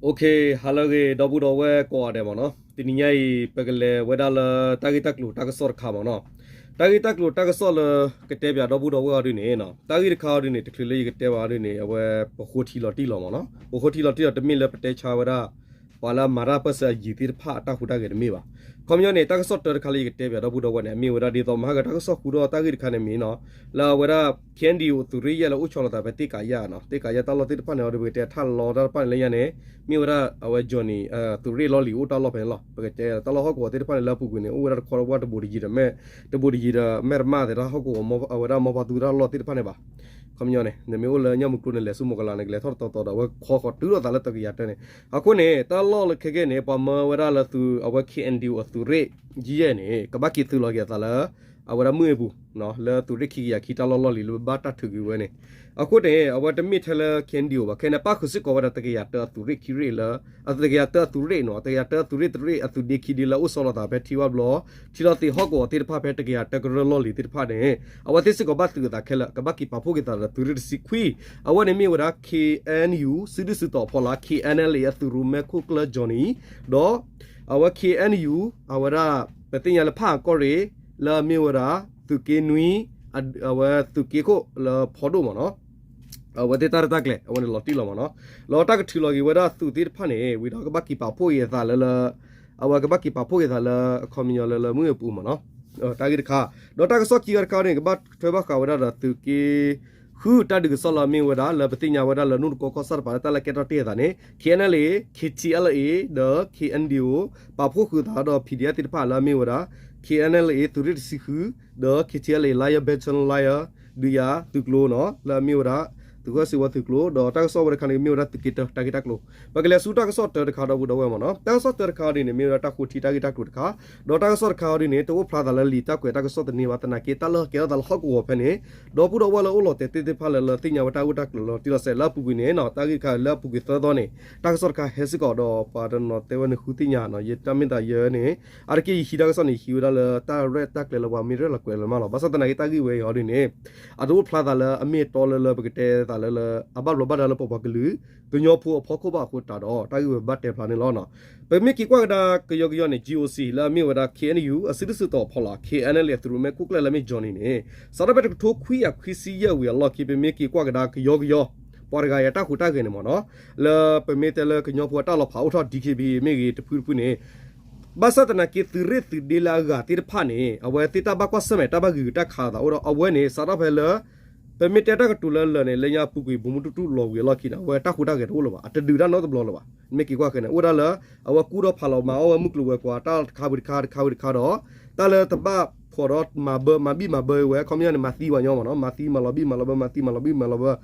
Okay, ဟါလၢအဂ့ၤ ဒီပုၢ်ဒီဝဲၢ်ကိးဂၤဒဲးမ့ၢ်နီၤ, တနံၤညါအံၤ ပကလဲၤဝဲဒၣ်လၢတၢ်ဂ့ၢ်တၢ်ကျိၤတၢ်ကစီၣ်တခါမ့ၢ်နီၤ. တၢ်ဂ့ၢ်တၢ်ကျိၤတၢ်ကစီၣ်လၢ ကတဲပၠးဒီပုၢ်ဒီဝဲၢ်အီၤဒ်န့ၣ်နီၤ, တၢ်ဂ့ၢ်တခါအီၤဒ်န့ၣ် တချုးလၢယကတဲဘၣ်အီၤဒ်န့ၣ် အဝဲပဃိထံလီၤတံၢ်လီၤမ့ၢ်နီၤ, ပဃိထံလီၤတံၢ်လီၤ တမ့ၢ်လၢပတဲဆါဝဲဒၣ် ပှၤလၢအမၤတၢ်ပၢၢ်ဆၢအယံၤသ့ၣ်တဖၣ်အတၢ်ဟူးတၢ်ဂဲၤတမ့ၢ်ဘၣ်. ခီပညီန့ၣ် တၢ်ကစီၣ်တၢတခါလၢယကတဲပၠးဒီပုၢ်ဒီဝဲၢ်န့ၣ် အမ့ၢ်ဝဲဒၣ်ဒ်သိးမဟါကတၢ်ကစီၣ်ဃုထီၣ်တၢ်ဂ့ၢ်တခါန့ၣ်မ့ၢ်နီၤ, လၢအဝဲဒၣ် K N D O အသုးရ့ၣ်ယဲၢ်လၢအိၣ်ဆီလီၤသးဖဲတ့ၢ်ကးယၢ်နီၤ, တ့ၢ်ကးယၢ်တၢ်လီၢ်သ့ၣ်တဖၣ်န့ၣ် အီၤဒီးပကတဲထၣ်လီတၢ်တဖၣ်န့ၣ်လၢညါန့ၣ် မ့ၢ်ဝဲဒၣ်အဝဲ Johnny သုးရ့ၣ်လီၢ်လံၤအိၣ်တၢ်လီၢ်ဖဲန့ၣ်လီၤ. ပကတဲတၢ်လီၢ်ဟီၣ်ကဝီၤသ့ၣ်တဖၣ်န့ၣ် လၢအပူၤကွံာ်န့ၣ် အိၣ်ဝဲဒၣ်တခီတဝၢ်တဘူးတယံၤဒီး တဘူးတယံၤဒီး မဲၢ်တမၣ်သဲးတၢ်ဟီၣ်ကဝီၤ အဝဲဒၣ်မီၢ်ပၢ်သူတၢ်လီၢ်သ့ၣ်တဖၣ်န့ၣ်ဘၣ်. ခီပညီန့ၣ် နမ့ၢ်အိၣ်လၢညၣ်မုၢ်ကျိန့ၣ် လဲၤဆူမီၢ်ကလးန့ၣ် ကလဲၤထီၣ်တတီၤတီၤဒီး အဝဲခီဃီၤတုၤလိာ်သးလၢတကယၤတၢန့ၣ်. အဃိန့ၣ် တၢ်လီၢ်လၢခဲကဲန့ၣ် ပှၤမၢဝဲဒၣ်လၢသုး အဝဲ K N D O အသုးရ့ၣ်ယဲၢ်န့ၣ် ကဘၣ်က့ၤသုးလီၤက့ၤအသးလၢ အဝဲဒၣ်မုၢ်အပူၤ လၢသုးရ့ၣ်ခံကယၤခံတၢ်လီၢ်လီၢ်လံၤလၢဘၣ်တၢ်ထုးကွံာ်ဝဲန့ၣ်. အဃိန့ၣ် အဝဲတမ့ၢ်ထဲလၢ K N D O ဘၣ်, ခဲန့ၣ် ပၣ်ဃုာ်စ့ၢ်ကီးဝဲဒၣ်တကယၤတၢအသုးရ့ၣ်ခံရ့ၣ်လၢ တကယၤတၢအသုးရ့ၣ်နီၤ, တကယၤတၢအသုးရ့ၣ်တရ့ၣ်အသုးဒ့ခံဒ့လၢအအိၣ်ဆီလီၤသးဖဲထံဝၣ်ဘျီ ထံလီၤသ့ၣ်ဟီၣ်ကဝီၤသ့ၣ်တဖၣ်ဖဲတကယၤတၢကရၢလီၢ်လံၤသ့ၣ်တဖၣ်န့ၣ် အဝဲသ့ၣ်စ့ၢ်ကီးဘၣ်သုးအသးခဲလၢာ် ကဘၣ်က့ၤပာ်ဖှိၣ်က့ၤသးဒီးသုးရ့ၣ်တဆံခွံ. အဝဲန့ၣ်မ့ၢ်ဝဲဒၣ် K N U စုဒုၣ်စုတီၤအဖီလာ် K N L A အသုးရိၣ်မဲခိၣ်ကျၢၢ် Johnny ဒီး အဝဲ K N U အဝဲဒၣ် ပသ့ၣ်ညါလၢဖးအၣ်ကီၢ်ရ့ၣ် လၢအမ့ၢ်ဝဲဒၣ် သုးက့နွံ အဝဲသုးက့ခိၣ်လၢဖီဒိၣ်မ့ၢ်နီၤ, အဝဲသ့ၣ်တၢ်ရဲၣ်တၢ်ကျဲၤ အဝဲန့ၣ်လီၤတံၢ်လီၤမ့ၢ်နီၤ, လီၤတၢ်ကထုးလီၤက့ၤဝဲဒၣ်သုးသ့ၣ်တဖၣ်န့ၣ် ဝံၤဒီးကဘၣ်က့ၤပာ်ဖှိၣ်က့ၤအသးလၢလၢ အဝဲကဘၣ်က့ၤပာ်ဖှိၣ်က့ၤသးလၢအခီပညီလၢလၢမုၢ်အပူၤမ့ၢ်နီၤ, တၢ်ဂ့ၢ်တခါ, ဒီးတၢ်ကစီၣ်ခံဂၤတခါန့ၣ် ကဘၣ်ထွဲဘၣ်ဃးဝဲဒၣ်ဒီးသုးက့ ဃုတၢ်ဒုးကစီၣ်လၢအမ့ၢ်ဝဲဒၣ်လၢပသ့ၣ်ညါဝဲဒၣ်လၢနူၢ်တကီကီၢ်ဆၣ်တပၤလၢတၢ်လၢကဲထီၣ်တ့ၢ်အသးန့ၣ် K N L A, K T L A ဒီး K N D O ပာ်ဖှိၣ်ဃုာ်သးဒီး P D F သ့ၣ်တဖၣ်လၢအမ့ၢ်ဝဲဒၣ် K N L A သုးရ့ၣ်တဆံဃု ဒီး K T L A Lion Battalion Lion ဒုးယၤသုးကျိၤနီၤ လၢအမ့ၢ်ဝဲဒၣ် သုးခိၣ်စ့ဝါသုးကျိၤ ဒီးတၢ်ကစီၣ်ဝဲတခါန့ၣ် မ့ၢ်ဝဲဒၣ်သုးက့တၢတၢ်ဂ့ၢ်တၢ်ကျိၤ. ပကလဲၤဆူတၢ်ကစီၣ်တၢတခါဒီပုၢ်ဒီဝဲၢ်မ့ၢ်နီၤ, တၢ်ကစီၣ်တၢတခါအီၤဒ်န့ၣ် မ့ၢ်ဝဲဒၣ်တၢ်ဃိထံတၢ်ဂ့ၢ်တၢ်ကျိၤတခါ, ဒီးတၢ်ကစီၣ်တခါအီၤဒ်န့ၣ် တအိၣ်ဖျါသးလၢလံာ်တၢ်ကွဲးတၢ်ကစီၣ်တန့ၢ်ဘၣ် သနာ်က့ တၢ်လၢကဲထီၣ်သးလၢဟီၣ်ကဝီၤဖဲန့ၣ် ဒီပုၢ်ဒီဝဲၢ်လၢအိၣ်လီၤတဲာ်သ့ၣ်တဖၣ်လၢလၢသ့ၣ်ညါဝဲတၢ်ဂ့ၢ်တၢ်ကျိၤလီၤတံၢ်လီၤဆဲးလၢအပူၤကွံာ်န့ၣ်နီၤ, တၢ်ဂ့ၢ်တခါလၢအပူၤကွံာ်သၢသီန့ၣ် တၢ်ကစီၣ်တခါဟဲစ့ၢ်ကီးဒီးပှၤတနီၤတဲဝဲန့ၣ်ဃုသ့ၣ်ညါနီၤ, ယတၢ်မ့ၢ်သးယဲန့ၣ် အါတက့ၢ်ယဟံးတၢ်ကစီၣ်န့ၣ် ယဟံးဝဲဒၣ်လၢတၢ်ရဲၣ်တၢ်ကျဲၤလၢပှၤမ့ၢ်ရဲၣ်လီၤကွဲးလီၤမးလီၤ. ဘၣ်ဆၣ်သနာ်က့တၢ်ဂ့ၢ်ဝဲအံၤအီၤဒ်န့ၣ် အတအိၣ်ဖျါသးလၢအမ့ၢ်အတီလၢလၢပကတဲသးလၢလၢ အဘၣ်ဘျီးဘၣ်ဒါလၢပပှၤကလုာ် ကညီဖိအဖီခိၣ်ဘၣ်အဃိတးဒီး တၢ်ဂ့ၢ်ဝဲဘၣ်တဲဖျါန့ၣ်လီၤ. ပမ့ၢ်က့ၤကွၢ်ကဒါကယီကယီန့ၣ် G O C လၢအမ့ၢ်ဝဲဒၣ် K N U အစုဒုၣ်စုတီၤအဖီလာ် K N L A အသုးရိၣ်မဲခိၣ်ကျၢၢ်လၢအမ့ၢ် Johnny န့ၣ် စးထီၣ်ဖဲတကထိခွံကယၤခွံဆံယဲၢ်ဝံၤအလီၢ်ခံ ပမ့ၢ်က့ၤကွၢ်ကဒါကယီကယီ ပှၤတဂၤအံၤအတၢ်ဟူးတၢ်ဂဲၤန့ၣ်မ့ၢ်နီၤ, လၢပမ့ၢ်တဲလၢကညီဖိအတၢ်လီၤဖးအိၣ်ထီၣ် D K B A မ့ၢ်ဂ့ၤ တဖုတဖုန့ၣ် ဘၣ်ဆၣ်သနာ်က့သုးရ့ၣ်သုးဒ့လၢအဂၤသ့ၣ်တဖၣ်န့ၣ် အဝဲသ့ၣ်တၢ်ဘၣ်ကွၢ်ဆၢၣ်မဲာ်တၢ်ဘၣ်ဂံာ်ဂူာ်တၢ်ခးအသးအိၣ်ဒီး အဝဲန့ၣ် စးထီၣ်ဖဲလၢ ပမ့ၢ်တဲတၢ်ကတိၤလၢလၢာ်န့ၣ် လၢညါပူၤကွံာ် ဗိုလ်မှူးထူးထူး လီၤဝံၤအလီၢ်ခံန့ၣ် အဝဲတၢ်ဟူးတၢ်ဂဲၤတအိၣ်လၢၤဘၣ်, အတဒုးတၢ်နီတဘျီလၢၤဘၣ်. မ့ၢ်က့ၤကွၢ်ဃဲန့ၣ် အိၣ်ဝဲဒၣ်လၢ အဝဲကူၣ်ထီၣ်ဖးလီၤမၤအီၣ်ဝဲမုၢ်ကျိၤဝဲၤကွာ် တၢ်တခါဝံၤတခါ တခါဝံၤတခါဒီး တၢ်လၢတဘၣ်ဖှီၣ်ဒီးမၤဘၢ မၤဘံၣ်မၤဘၢဝဲ ခီပညီန့ၣ် မၤသံဝဲညီမ့ၢ်နီၤ, မၤသံမၤလီၤဘံၣ် မၤလီၤဘၢ မၤသံမၤလီၤဘံၣ်မၤလီၤဘၢ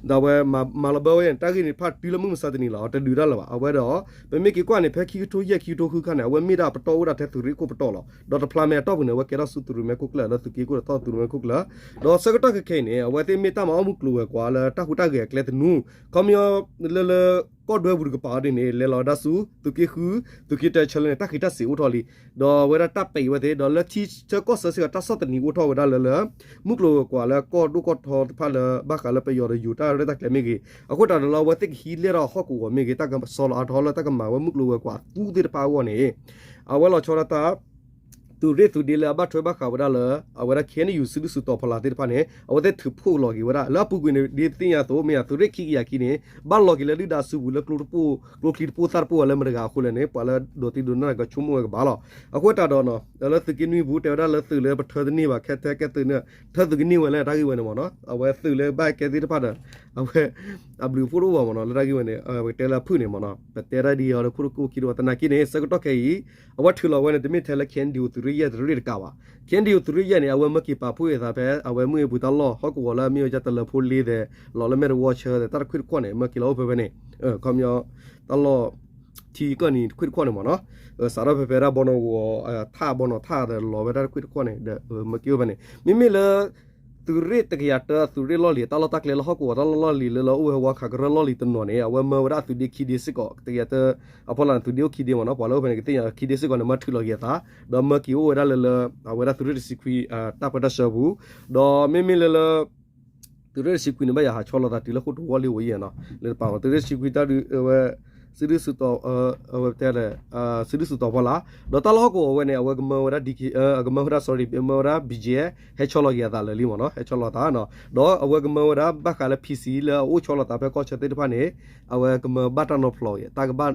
ဒီးအဝဲမၤလီၤဘၢဝဲန့ၣ် တၢ်ဂ့ၢ်န့ၣ်တဖၣ်တုၤလၢမုၢ်မဆါတနံၤလီၤ တဒုးတၢ်လၢၤဘၣ်. အဝဲဒီး ပမ့ၢ်က့ၤကွၢ်န့ၣ် ဖဲခံကထိယဲၢ် ခံကထိဃုခါန့ၣ် အဝဲမ့ၢ်ဒၣ်ပတီၢ်အိၣ်ဒၣ်ထဲသုးရ့ၣ်ခိၣ်ပတီၢ်လီၤ. ဒီးတဖျါမဲာ်အတီၢ်ပူၤန့ၣ် အဝဲကဲထီၣ်ဆူသုးရိၣ်မဲခိၣ်ကျၢၢ်လၢသုးက့ခိၣ်ဒီးသီၣ်သုးရိၣ်မဲခိၣ်ကျၢၢ် ဒီးဆၢကတီၢ်ခဲအံၤန့ၣ် အဝဲသ့ၣ်မ့ၢ်တၢ်မၤအီၣ်မုၢ်ကျိၤဝဲၤကွာ်လၢတၢ်ဟူးတၢ်ဂဲၤအကျဲသနူ ခီပညီ လၢလၢ ကီၢ်ဒွဲပူၤတကပၤအီၤဒ်န့ၣ် လဲၤလီၤဝဲဒၣ်ဆူ သုးက့ဃု သုးက့တၢဆၢလၢန့ၣ် တၢ်ဃံးတၢ်စ့ၤအိၣ်ထီၣ်လံ. ဒီးအဝဲဒၣ်တၢ်ပဲာ်အံၤဝဲသ့ၣ် ဒီးလၢထံဆၢကီၢ်ဆၢစ့ၢ်ကီး တၢ်ဆီၣ်သနံးအိၣ်ထီၣ်ဝဲဒၣ်လၢလၢ မုၢ်ကျိၤဝဲၤကွာ်လၢကီၢ်ဒိၣ်ကီၢ်ထီတဖၣ်လၢ ဘၣ်ဃးလၢပယီၤဒီးယိၤတၢ်ရဲၣ်တၢ်ကျဲၤမ့ၢ်ဂ့ၤ အဃိသတးဒီးလၢအဝဲသ့ၣ်ကဟံးလဲၢ်ထီၣ်ဟီၣ်ကဝီၤမ့ၢ်ဂ့ၤ တၢ်ကစီၣ်လီၤအါထီၣ်လၢတၢ်ကမၤဝဲမုၢ်ကျိၤဝဲၤကွာ်အသူသ့ၣ်တဖၣ်အဂီၢ်န့ၣ် အဝဲလီၤဆီဒၣ်တၢ် သုးရ့ၣ်သုးဒ့လၢအဘၣ်ထွဲဘၣ်ဃးဝဲဒၣ်လၢ အဝဲဒၣ် K N U စုဒုၣ်စုတီၤဖီလာ်သ့ၣ်တဖၣ်န့ၣ် အဝဲသ့ၣ်ထုးဖှိၣ်လီၤက့ၤဝဲဒၣ် လၢအပူၤကွံာ်န့ၣ် ဒ်ပသ့ၣ်ညါအသိး မ့ၢ်ယၤသုးရ့ၣ်ခံကယၤခံန့ၣ် ဘၣ်လီၤက့ၤလၢဒုၣ်ဒါစုပူၤလၢကျိတပိၢ် ကျိချံတပိၢ်သၣ်တပိၢ်ဝဲလၢမတၤတဂၤအဃိလဲၣ်န့ၣ် ပှၤလၢဒိးသံဒိးနၢ်ကဆိကမိၣ်ဝဲကဘၣ်လီၤ. အဃိသတးဒီး လၢသုးက့နွံပူၤ တဲဝဲဒၣ်လၢသုးလၢပထၢတန့ၢ်ဘၣ် ခဲထဲကဲသုးန့ၣ် ထၢသုးကန့ၢ်ဝဲလၢတၢ်ဂ့ၢ်ဝဲန့ၣ်မ့ၢ်နီၤ အဝဲသုးလၢဘၣ်ဟဲကဲသ့ၣ်တဖၣ်ဒီး အဝဲ အဘျုးအဖှိၣ်တအိၣ်ဘၣ်မ့ၢ်နီၤ လၢတၢ်ဂ့ၢ်ဝဲန့ၣ် ပကတဲလၢအဖုၣ်န့ၣ်မ့ၢ်နီၤ ပတဲတၢ်ဒ်အံၤဒီး ခိၣ်တကိၣ်ခံတအိၣ် သနာ်က့န့ၣ် ဆၢကတီၢ်ခဲအံၤ အဝဲထုးလီၤဝဲန့ၣ် တမ့ၢ်ထဲလၢ K N D O သုးရ့ၣ်ယဲၢ်တရ့ၣ်တကးဘၣ် K N D O သုးရ့ၣ်ယဲၢ်န့ၣ် အဝဲမၢက့ၤပာ်ဖှိၣ်အသးဖဲ အဝဲမုၢ်အပူၤတၢ်လီၢ် ဟီၣ်ကဝီၤလၢအမ့ၢ်ဝဲဒၣ်တလၢၤဖိလ့သဲး လီၤလၢမဲၢ်တဝီဆၢသဲး တၢ်တခွံၣ်တခီၣ်န့ၣ် မၢက့ၤလီၤအိၣ်ဖဲဖဲန့ၣ် ခီပညီ တၢ်လီၢ် ထံကီၢ်နံၤတခွံၣ်တခီၣ်န့ၣ်မ့ၢ်နီၤ စးထီၣ်ဖဲဖဲဒၣ်ဘီနီၣ်ဂီၤ ထၣ်ဘီနီၣ်ထၣ်ဒီးလီၤဝဲဒၣ်တခွံၣ်တခီၣ်န့ၣ် ဒီးမၢက့ၤအိၣ်ဖဲန့ၣ် မ့မ့ၢ်လၢ သုးရ့ၣ်တကယၤတၢ သုးရ့ၣ်လီၢ်လံၤ တၢ်လီၢ်တၢ်ကျဲလၢဟီၣ်ကဝီၤတၢ်လီၢ်လီၢ်လံၤလၢလၢအိၣ်ဝဲဝါခးကရၢလီၢ်လံၤတနီၤန့ၣ် အဝဲမၢဝဲဒၣ်အသုးဒ့ခံဒ့စ့ၢ်ကီး တကယၤတၢ အဖီလာ်န့ၣ် သုးဒ့အိၣ်ခံဒ့မ့ၢ်နီၤ ပှၤလၢအိၣ်ဖဲန့ၣ် ကသ့ၣ်ညါခံဒ့စ့ၢ်ကီးန့ၣ် မၢထုးလီၤက့ၤအသး ဒီးမၢက့ၤအိၣ်ဝဲဒၣ်လၢလၢ အဝဲဒၣ်သုးရ့ၣ်တဆံခွံ တၢ်ပၢတၢ်ဆှၢပူၤ ဒီးမ့မ့ၢ်လၢလၢ သုးရ့ၣ်တဆံခွံန့ၣ် ဘၣ်ယၤဟးဆီလီၤသးတုၤလၢဃိာ်တဝီလံဝဲအံၤနီၤ လၢတပာ်မ့ၢ် သုးရ့ၣ်တဆံခွံတၢ်ဒုးဝဲ စုဒုၣ်စုတီၤ, အဝဲတဲ, စုဒုၣ်စုတီၤဖီလာ်, ဒီးတၢ်လီၢ်ဟီၣ်ကဝီၤဝဲန့ၣ် အဝဲကမၢဝဲဒၣ် ကမၢဝဲဒၣ် sorry မၢဝဲဒၣ် ဘံၣ်ကၠဲ, ဟဲဆီလီၤက့ၤအသးလၢာ်လံမ့ၢ်နီၤ, ဟဲဆီလီၤသးနီၤ, ဒီးအဝဲကမၢဝဲဒၣ်ဘၣ်ဃးလၢ PC လၢအအိၣ်ဆီလီၤသးဖဲကီၢ်ဆၢသ့ၣ်တဖၣ်န့ၣ်, အဝဲကမၢဘၣ်တၢ်နီဖျီအံၤ, တၢ်ကဘၣ်,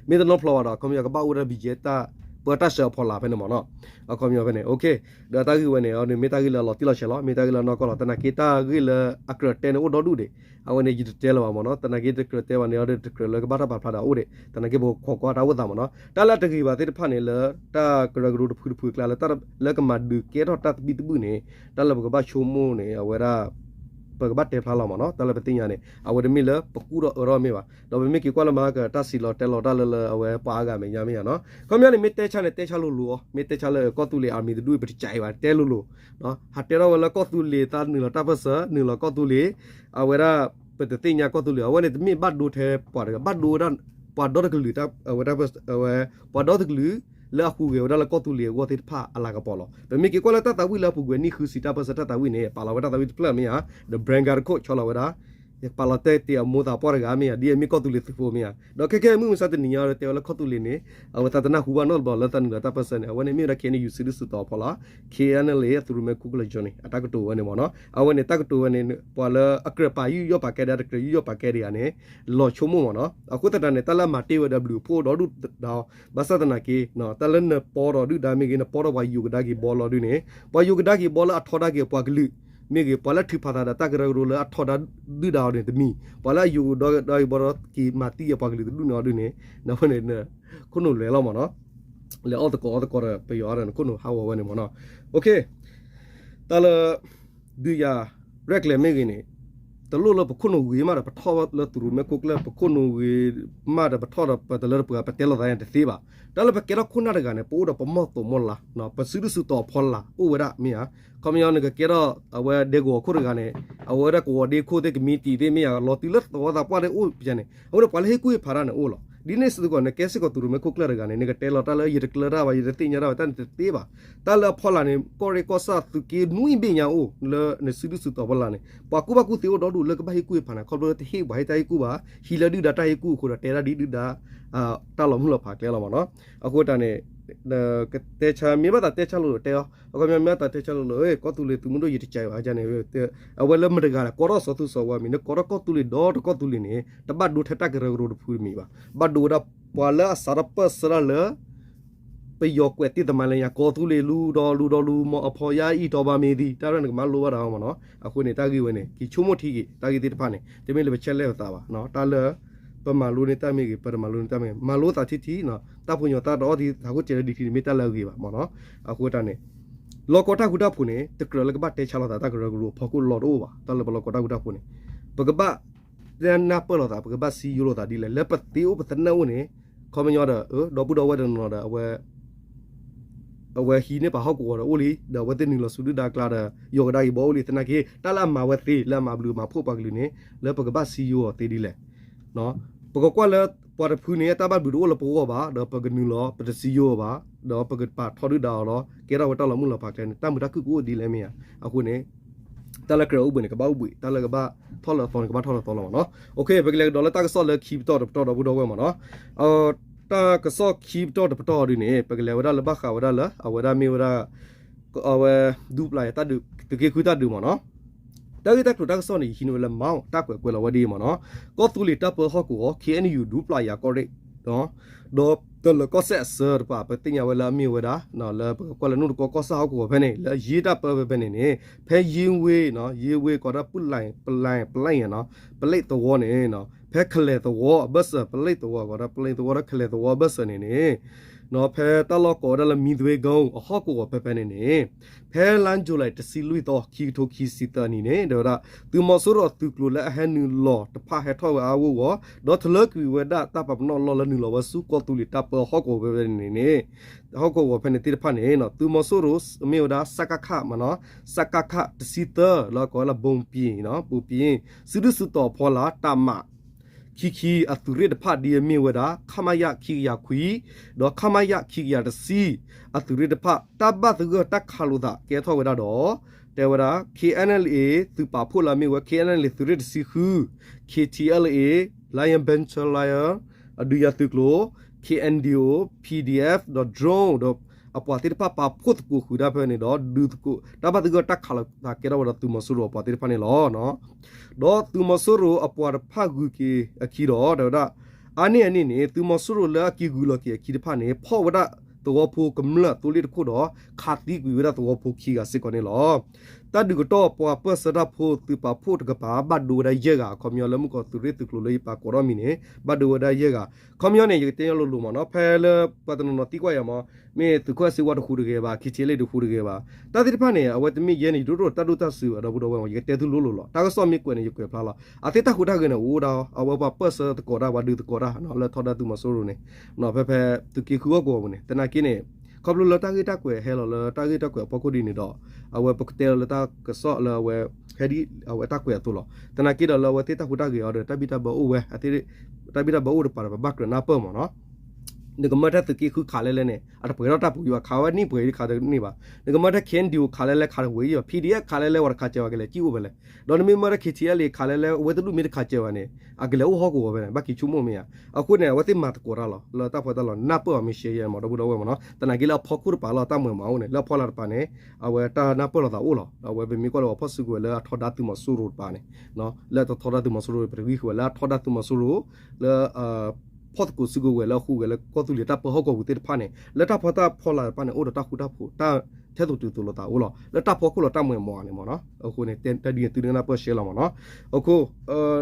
မ့ၢ်တနီဖျီဘၣ်ဒီး ခီပညီကဘၣ်အိၣ်ဝဲဒၣ် ဘံၣ်ကၠဲ တၢ်ပၢတၢ်ဆှၢအဖီလာ်ဖဲန့ၣ်မ့ၢ်နီၤ, အခီပညီဖဲန့ၣ်, ဒီးတၢ်ဂ့ၢ်ဝဲန့ၣ် မ့ၢ်တၢ်ဂ့ၢ်လၢအလီၤတံၢ်လီၤဆဲးလီၤ, မ့ၢ်တၢ်ဂ့ၢ်လၢအနီၢ်ကီၢ်လီၤ, သနာ်က့တၢ်ဂ့ၢ်လၢအကြၢးတဲန့ၣ်အိၣ်ဒီဒူၣ်ဒံး, အဝဲန့ၣ်ယတတဲလၢၤဘၣ်မ့ၢ်နီၤ, သနာ်က့တကြၢးတဲဘၣ်န့ၣ်ဒီး တကြၢးလၢကဘၣ်တၢ်ပာ်ဖျါဒီးအိၣ်ဒံး, သနာ်က့ပခိးကွၢ်တၢ်အိၣ်သးမ့ၢ်နီၤ, တၢ်လၢအတဂ့ၤဘၣ်သ့ၣ်တဖၣ်န့ၣ် လၢတၢ်ကရၢကရိတဖုတဖုအကျါလၢ လၢကမၤဒုးကဲထီၣ်တၢ်သဘံၣ်သဘုၣ်န့ၣ်, တၢ်လၢပကဘၣ်ဆိကမိၣ်န့ၣ် အဝဲဒၣ် ပကဘၣ်တဲဖျါလီၤမ့ၢ်နီၤ, တၢ်လၢပသ့ၣ်ညါန့ၣ် အဝဲတမ့ၢ်လၢပကူၣ်ထီၣ်အၢထီၣ်မ့ၢ်ဘၣ်, ဒီးပမ့ၢ်က့ၤကွၢ်လၢမၤကတၢ်စံးလီၤတဲလီၤတၢ်လၢလၢအဝဲပှၤအါဂၤမဲာ်ညါမ့ၢ်ဧါနီၤ, ခီပညီန့ၣ် မ့ၢ်တဲဆါန့ၣ် တဲဆါလိၤလိၤအီၤ, မ့ၢ်တဲဆါလၢကီၢ်သူလ့ၤအမံၤတဒူၣ် ပတကးအံၤဘၣ် တဲလိၤလိၤ, ဟးတဲထီၣ်ဝဲလၢကီၢ်သူလ့ၤသးနုာ်လီၤတၢ်ပၢၢ်ဆၢ နုာ်လီၤကီၢ်သူလ့ၤ, အဝဲဒၣ် ပတသ့ၣ်ညါကီၢ်သူလ့ၤ, အဝဲန့ၣ်တမ့ၢ်ဘၣ်ဒိထဲပှၤတဂၤ, ဘၣ်ဒိဝဲဒၣ် ပှၤဒီတကလုာ်, အဝဲ ပှၤဒီတကလုာ် လၢအဟူးဂဲၤဝဲဒၣ်လၢကီၢ်သူလ့ၤအဂီၢ်သ့ၣ်တဖၣ်အလၤကပီၤလီၤ. ပမ့ၢ်က့ၤကွၢ်လၢတၢ်သးဝံၣ်လၢအပူၤကွံာ်နံၣ်ဃုဆံတၢ်ပၢၢ်ဆၢတၢ်သးဝံၣ်န့ၣ် ပာ်လီၤဝဲတၢ်သးဝံၣ်တဖျၢၣ်မ့ၢ်ဧါ, The Brand ကါတခိၣ်ဆီလီၤဝဲဒၣ်, ပာ်လီၤတဲတ့ၢ်အမိၢ်သးပှၢ်တဂၤမ့ၢ်ဧါ, ဒ်အမ့ၢ်ကီၢ်သူလ့ၤသုးဖိမ့ၢ်ဧါ, ဒီးခဲခဲအံၤမုၢ်မဆါတနံၤညါဒီးတဲဝဲလၢကီၢ်သူလ့ၤန့ၣ် အဝဲသးတနၢ်ဟူဘၣ်နီတဘျီလၢသးနုာ်လီၤတၢ်ပၢၢ်ဆၢန့ၣ်, အဝဲန့ၣ်မ့ၢ်ဝဲဒၣ် KNU စုဒုၣ်စုတီၤဖီလာ်, KNLA အသုးရိၣ်မဲခိၣ်ကျၢၢ် Johnny အတၢ်ကတိၤဝဲန့ၣ်မ့ၢ်နီၤ, အဝဲန့ၣ်တၢ်ကတိၤဝဲန့ၣ် ပှၤလၢအကြၢးပာ်ယူးယီၣ်ပာ်ကဲဒၣ် တကြၢးယူးယီၣ်ပာ်ကဲဒၣ်ဧါန့ၣ် လီၤဆိကမိၣ်မ့ၢ်နီၤ, အဃိသတးန့ၣ် တၢ်လၢအမၤတ့ၢ်ဝဲဒီးဘျုးအဖှိၣ်ဒီဒူၣ်ဒီး ဘၣ်ဆၣ်သနာ်က့ တၢ်လၢနပီဒီးဒုၣ်ဒါမ့ၢ်ဂ့ၤ နပီဒီးပှၤယိၤကဒါက့ၤဘီလီၤဒုန့ၣ် ပှၤယိၤကဒါက့ၤဘီလၢအထီဒါက့ၤပှၤကလုာ် မ့ၢ်ဂ့ၤ ပှၤလၢထုးဖးသးဒီးတၢ်ကရၢကရိလၢအထီဒါဒုၣ်ဒါအီၤန့ၣ်တမံၤ, ပှၤလၢအယိၤကဒါက့ၤဘီဒီးက့ၤမၤသံအပှၤကလုာ်တဒူၣ်န့ၣ်အီၤဒုန့ၣ် နဝဲန့ၣ် ခိၣ်နူာ်လဲၤလီၤမ့ၢ်နီၤ, လဲၤအီၣ်သကိးအီသကိးဒီးပယီၤအါဒီးနခိၣ်နူာ်ဟးဂီၤဝဲန့ၣ်မ့ၢ်နီၤ, တၢ်လၢ ဒုးယၤရဲၣ်ကျဲၤမ့ၢ်ဂ့ၤန့ၣ် တလိၣ်လၢပခိၣ်နူာ်ဂ့ၤမးဒီးပထီၣ်လၢသုးရိၣ်မဲခိၣ်ကျၢၢ် ပခိၣ်နူာ်ဂ့ၤမးဒီးပထီၣ်ဒီးပတလၢတပှဲၤ ပတဲလိာ်သးန့ၣ်တသ့ဘၣ်, တၢ်လၢပကဲထီၣ်ခိၣ်နၢ်တဂၤန့ၣ် ပအိၣ်ဒီးပမီၢ်သိးမီၢ်လၤ, ပစုဒုၣ်စုတီၤအဖီလာ်အိၣ်ဝဲဒၣ်မ့ၢ်ဧါ, ခီပညီနကကဲထီၣ်အဝဲဒဲကဝီၤခိၣ်တဂၤန့ၣ် အဝဲဒၣ်ကဝီၤဒ့ခိၣ်သ့ၣ်ကမံးတံာ်သ့ၣ်မ့ၢ်ဧါ လီၤတုၤလၢသဝီသးပှၢ်သ့ၣ်အိၣ်ပယၤန့ၣ် အဃိန့ၣ် ပှၤလၢဟ့ၣ်ကူၣ်ဟ့ၣ်ဖးတၢ်န့ၣ်အိၣ်လီၤ, ဒ်န့ၣ်စ့ၢ်ကီးနကဲစ့ၢ်ကီးသုးရိၣ်မဲခိၣ်ကျၢၢ်တဂၤန့ၣ် နကတဲလီၤတၢ်လၢယတကျၢၤတၢ်ဘၣ် ယတသ့ၣ်ညါတၢ်ဘၣ်တၢ်န့ၣ်တသ့ဘၣ်, တၢ်လၢအဖီလာ်န့ၣ် ကီၢ်ရ့ၣ်ကီၢ်ဆၣ်သုးက့နွံဘ့ၣ်ညါအိၣ်လၢနစုဒုၣ်စုတီၤဖီလာ်န့ၣ် ပှၤကူၣ်ဘၣ်ကူၣ်သ့အိၣ်ဒီဒူၣ်လၢကဘၣ်ဟ့ၣ်ကူၣ်ဟ့ၣ်ဖးန့ၣ် ခီဖျိတဟ့ၣ်ပှၤဟ့ၣ်တၢ်ဟ့ၣ်ကူၣ်ဘၣ် ဟံးလၢဒုၣ်ဒါတၢ်ဟ့ၣ်ကူၣ်အဃိဒီးတဲဒၣ်ဒ်ဒုၣ်ဒါ တၢ်လီၤမုၢ်လီၤဖးကျဲလီၤမ့ၢ်နီၤ, အဃိတၢ်န့ၣ် ကတဲဆါမ့ၢ်ဘၣ်သးတဲဆါလိၤလိၤတဲအီၤ အခီပညီမ့ၢ်ဘၣ်သးတဲဆါလိၤလိၤ ကီၢ်သူလ့ၤသုးမုၢ်ဒိၣ်ယတကးဘၣ်န့ၣ် အဝဲလၢမတၤတဂၤလဲၣ် ကိးထီၣ်စီၤသူစီၤဝါမံၤ နကိးထီၣ်ကီၢ်သူလ့ၤဒီတကီၢ်သူလ့ၤန့ၣ် တဘၣ်ဒိထဲတၢ်ကရၢကရိတဖုတမံၤဘၣ်, ဘၣ်ဒိဝဲဒၣ်ပှၤလၢအစးထီၣ်ပၢၢ်ဆၢတၢ်လၢ ပယီၤကွဲးတ့ၢ်သးမါလၢညါ ကီၢ်သူလ့ၤလူဒီးလူဒီးလူ မ်အဖီယါအံၤတီဘၣ်မ့ၢ်သံ တၢ်ရဲၣ်နကမၤလိဘၣ်တၢ်အီၤမ့ၢ်နီၤ, အဃိန့ၣ် တၢ်ဂ့ၢ်ဝဲန့ၣ် က့ၤဆိကမိၣ်ထံက့ၤ တၢ်ဂ့ၢ်သ့ၣ်တဖၣ်န့ၣ် တမ့ၢ်လၢပဆဲးလဲၣ်ပသးဘၣ်, တၢ်လၢ ပမၤလိန့ၢ်တၢ်မ့ၢ်ဂ့ၤ ပတမၤလိန့ၢ်တၢ်မ့ၢ်ဂ့ၤ မၤလိသးထံထံ တၢ်ဖိညီသၣ်တအီၣ်သံသးခိၣ်ကဲလၢဒံးထံန့ၣ် မ့ၢ်တၢ်လၢအဂ့ၤဘၣ်မ့ၢ်နီၤ, အဃိတၢ်န့ၣ် လီၢ်ကီတၢ်ဃူတၢ်ဖိးန့ၣ် တကြၢးလၢကဘၣ်တဲဆါလိာ်သးတၢ်ကရၢကရိအဖီခိၣ်လီၤတအိၣ်ဘၣ်, တၢ်လၢပလီၢ်ကီတၢ်ဃူတၢ်ဖိးန့ၣ် ပကဘၣ် နၢ်ပၢၢ်လိာ်သး ပကဘၣ်စံယိလိာ်သးဒ်လဲၣ် လၢပသ့အိၣ်ပသနၢၣ်အိၣ်န့ၣ် ခီပညီဒီး ဒီပုၢ်ဒီဝဲၢ်တနီၤဒီး အဝဲဟံးန့ၢ်ပှၤဟီၣ်ကဝီၤဒီးအိၣ်လံ ဒီးအဝဲသ့ၣ်နုာ်လီၤဆူဒုၣ်ဒါကျါဒီး ယီၤကဒါက့ၤဘီအိၣ်လံ သနာ်က့ တၢ်လၢအမၤဝဲသ့ လၢအမၤဘျုးမၤဖှိၣ်ပှၤကလုာ်န့ၣ် လၢပကဘၣ်စံယိအီၤသ့ဒ်လဲၣ် ပကကွၢ်လၢ ပှၤတဖုန့ၣ် အတၢ်ဘၣ်ဘျုးတအိၣ်လၢပဂီၢ်ဘၣ် ဒီးပကနုာ်လီၤ ပတစံယိအီၤဘၣ် ဒီးပကပာ်ထီၣ်ဒုၣ်ဒါအီၤလီၤ ကဲထီၣ်ဝဲတၢ်လီၤမုၢ်လီၤဖးကျဲန့ၣ် တၢ်မုာ်တၢ်ခုၣ်ကအိၣ်ဒ်လဲၣ်မ့ၢ်ဧါ, အဃိန့ၣ် တၢ်လၢကရၢအိၣ်ဘှံးန့ၣ် ကဘၣ်အိၣ်ဘှံး တၢ်လၢကဘၣ်ထီၣ်လၢအသီန့ၣ် ကဘၣ်ထီၣ်လၢအသီလီၤမ့ၢ်နီၤ, ပကလဲၤကဒီးလၢတၢ်ကစီၣ်လၢခံပတီၢ်တပတီၢ်ဒီပုၢ်ဒီဝဲၢ်မ့ၢ်နီၤ, တၢ်ကစီၣ်ခံပတီၢ်တပတီၢ်ဒ်န့ၣ် ပကလဲၤဝဲဒၣ်လၢဘၣ်ဃးဝဲဒၣ်လၢ အဝဲဒၣ်မ့ၢ်ဝဲဒၣ် အဝဲ ဒူပျၢ်ယၤတၢ်ဒုး သုးက့ဃုတၢ်ဒုးမ့ၢ်နီၤ, တၢ်ဂ့ၢ်တၢ်ကျိၤတၢ်ကစီၣ်န့ၣ် ယဟံးန့ၢ်ဝဲလၢ Mount တၢ်ကွဲးကွဲးလီၤဝဲဒ်အံၤမ့ၢ်နီၤ, ကီၢ်သူလ့ၤတၢ်ပၢဟီၣ်ကဝီၤ KNU ဒူပျၢ်ယၤကီၢ်ရ့ၣ် ဒီးတလၢၤကီၢ်စဲၣ်အဆၢတဖၣ် ပသ့ၣ်ညါဝဲလၢအမ့ၢ်ဝဲဒၣ် လၢပကကွၢ်လၢနူၢ်တကီကီၢ်ဆၣ်ဟီၣ်ကဝီၤဖဲန့ၣ် လၢယ့ၢ်တၢ်ပၢဖဲဖဲန့ၣ်န့ၣ် ဖဲယ့ၢ်ဝ့ၢ် ယ့ၢ်ဝ့ၢ်ကီးဒၣ်ပလၢ် ပလၢ် ပလၢ် ပလ့းသဝီန့ၣ် ဖဲကလဲၤသဝီအဘၢၣ်စၢၤ ပလ့းသဝီကီးဒၣ်ပလ့းသဝီဒီးကလဲၤသဝီအဘၢၣ်စၢၤန့ၣ်န့ၣ် ဖဲတၢ်လီၢ်ကိးဝဲဒၣ်လၢမံသွ့ကိၣ်အဟီၣ်ကဝီၤဖဲဖဲန့ၣ်န့ၣ် ဖဲလါယူၤလံ တဆံလွံၢ်သီ ခံကထိခံဆံသၢနံၣ်န့ၣ် တဲဝဲဒၣ် သုးမီၤစိရိၤသုးကျိၤလၢအဟဲနုာ်လီၤတဖၣ်ဟဲထီၣ်ဝဲအါဂီၢ်ဂီၢ် ဒီးတလၢကွံာ်ဝဲဒၣ်တၢ်ပာ်ပနီၣ်လီၢ်လၢနုာ်လီၤဝဲဆူကီၢ်သူလ့ၤတၢ်ပၢဟီၣ်ကဝီၤဖဲဖဲန့ၣ်န့ၣ် ဟီၣ်ကဝီၤဖဲန့ၣ်သ့ၣ်တဖၣ်န့ၣ် သုးမီၤစိရိၤမ့ၢ်ဝဲဒၣ် စကခ မ့ၢ်နီၤ စကခ တဆံသၢ လၢကိးဝဲလၢ ဘိပံၤ ဘိပံၤ စုဒုၣ်စုတီၤဖီလာ် တၢ်မး ခံခံ အသုးရ့ၣ်တဖၣ်ဒ်အမ့ၢ်ဝဲဒၣ် ခမရ ခံကယၤခွံ ဒီး ခမရ ခံကယၤတဆံ အသုးရ့ၣ်တဖၣ် တၢ်ဘၣ်သဂၢၢ်တၢ်ခးလိာ်သးကဲထီၣ်ဝဲဒၣ်ဒီး တဲဝဲဒၣ် KNLA သုးပာ်ဖှိၣ်လၢအမ့ၢ်ဝဲ KNLA သုးရ့ၣ်တဆံဃု KTLA Lion Battalion ဒုးယၤသုးကျိၤ K N D O, P D F ဒီး drone ဒီးအပှၤသ့ၣ်တဖၣ်ပာ်ဖှိၣ်သကိးဃုာ်တၢ်ဖဲန့ၣ်ဒီး ဒုးသကိး တၢ်ဘၣ်သဂၢၢ်တၢ်ခးလီၤသးကဲထီၣ်ဝဲဒီးသုးမီၤစိရိၤအပှၤသ့ၣ်တဖၣ်န့ၣ်လီၤ. ဒီးသုးမီၤစိရိၤအပှၤတဖၣ်ဂုၤက့ၤအခံဒီး တဲဝဲဒၣ် အါန့ၢ်အန့ၣ်န့ၣ် သုးမီၤစိရိၤလၢအက့ၤဂုၤလီၤက့ၤအခံတဖၣ်န့ၣ် ဖီၣ်ဝဲဒၣ်သဝီဖိကမျၢၢ်သိလ့ၣ်တခိၣ်ဒီး ခးသံကွံာ်ဝဲဒၣ်သဝီဖိခံဂၤစ့ၢ်ကီးန့ၣ်လီၤ. တၢ်ဒုးကတီၢ်ပှၤပၢၢ်ဆၢတၢ်ဖိသုးပာ်ဖှိၣ်တကပၤ ဘၣ်ဒိဝဲဒၣ်ယဲၢ်ဂၤ ခီပညီလၢမုၢ်ကီၢ်သုးရ့ၣ်သုးကျိၤလၢယပာ်ကိးထီၣ်မံၤန့ၣ် ဘၣ်ဒိဝဲဒၣ်ယဲၢ်ဂၤ ခီပညီန့ၣ် ယကတဲညီလိၤလိၤမ့ၢ်နီၤ ဖဲလၢပှၤတနီၤနီၤသံကွၢ်ယၤမ့ၢ် မ့ၢ်သုးခိၣ်စ့ဝါတဃူတဂဲၤဘၣ် K T L A တဃူတဂဲၤဘၣ် တၢ်သ့ၣ်တဖၣ်န့ၣ် အဝဲတမ့ၢ်ယဲန့ၣ် ယဒိၣ်ဒိၣ်တၢ်ဒိၣ်တၢ်ဆူးဘၣ် ဒီပုၢ်ဒီဝဲၢ်မ့ၢ် ယကတဲသုလိၤလိၤလီၤ တၢ်ကစီၣ်မ့ၢ်ကွဲးန့ၣ် ယကွဲးဖျါလီၤ အသ့ၣ်တၢ်ဟူးတၢ်ဂဲၤန့ၣ် အိၣ်ဒၣ် အဝဲပှၤပၢၢ်ဆၢသကိးတၢ် ပှၤဒုးသကိးတၢ် လၢထီဒါသုးမီၤစိရိၤန့ၣ် ဖဲဖဲသုးက့ဃုအီၣ်ကဝီၤပူၤန့ၣ် သနာ်က့န့ၣ် ခီဖျိလၢတၢ်ဂ့ၢ်တၢ်ကွဲးဟဲလီၤလၢတၢ်ဂ့ၢ်တၢ်ကွဲးအဖီခိၣ်ဒ်န့ၣ်ဒီး အဝဲပကတဲလီၤလၢတၢ်ကစီၣ်လၢအဝဲ ဟဲဒ်အဝဲတၢ်ကွဲးအသိးလီၤ. သနာ်က့ဒီးလၢအဝဲသ့ၣ်တၢ်ဟူးတၢ်ဂဲၤအီၤဒီး တၢ်ဘံၣ်တၢ်ဘၢအိၣ်ဝဲ တၢ်ဘံၣ်တၢ်ဘၢအိၣ်တပၤဒီး ပဘၣ်ကြၢးနၢ်ပၢၢ်မ့ၢ်နီၤ နကမၢထဲသုးက့ဃုခးလဲလဲန့ၣ် အတပှဲၤထီၣ်တၢ်ပူၤယဘၣ် ခးဝဲန့ၢ်ပှဲၤတခးတန့ၢ်ဘၣ် နကမၢထဲ K N D O ခးလဲလဲခးတဝဲယဘၣ် P D F ခးလဲလဲဝဲတခးစၢၤဝဲကလဲၤစံၣ်အိၣ်ဖဲလဲၣ် ဒီးနမ့ၢ်မၢထဲ K T L A ခးလဲလဲ အဝဲတဒူၣ်မ့ၢ်တခးစၢၤဘၣ်န့ၣ် အကလဲၤအိၣ်ဟီၣ်ကဝီၤဖဲန့ၣ် ဘၣ်က့ၤဆိကမိၣ်မ့ၢ်ဧါ အဃိန့ၣ် အဝဲသ့ၣ်မၤသကိးတၢ်လီၤ လၢတၢ်ဖီတၢ်လီၤ နၢ်ပၢၢ်အီၤမ့ၢ်ရှဲယဲမ့ၢ် ဒီပုၢ်ဒီဝဲၢ်မ့ၢ်နီၤ သနာ်က့လၢအဖီခိၣ်တပၤလီၤတၢ်မၤမၤအိၣ်န့ၣ် လၢအဖီလာ်တပၤန့ၣ် အဝဲတၢ်နၢ်ပၢၢ်လိာ်သးအိၣ်လီၤ အဝဲပမ့ၢ်ကွၢ်လၢပှၤဖီၣ်စုကဝဲၤလၢအထီဒါသုးမီၤစိရိၤတပၤန့ၣ် လၢတထီဒါသုးမီၤစိရိၤ ပတဂံၢ်ဃုာ်ဝဲလၢအထီဒါသုးမီၤစိရိၤ လၢ ဖီၣ်သကိးစုကဝဲၤလၢအဃုာ်ဝဲလၢကီၢ်သူလ့ၤတၢ်ပၢဟီၣ်ကဝီၤပူၤသ့ၣ်တဖၣ်န့ၣ် လၢတၢ်ဖီတၢ်ဖီလာ်တဖၣ်န့ၣ် အိၣ်ဒီးတၢ်ဃူတၢ်ဖိး တၢ်ထဲသိးတုၤသိးလိာ်သးအိၣ်လီၤ လၢတၢ်ဖီခိၣ်လီၤတၢ်မၤမၤန့ၣ်မ့ၢ်နီၤ အဃိန့ၣ် တၢ်ဒုးသုတနၢ်ပၢၢ်ရှဲလီၤမ့ၢ်နီၤ အဃိ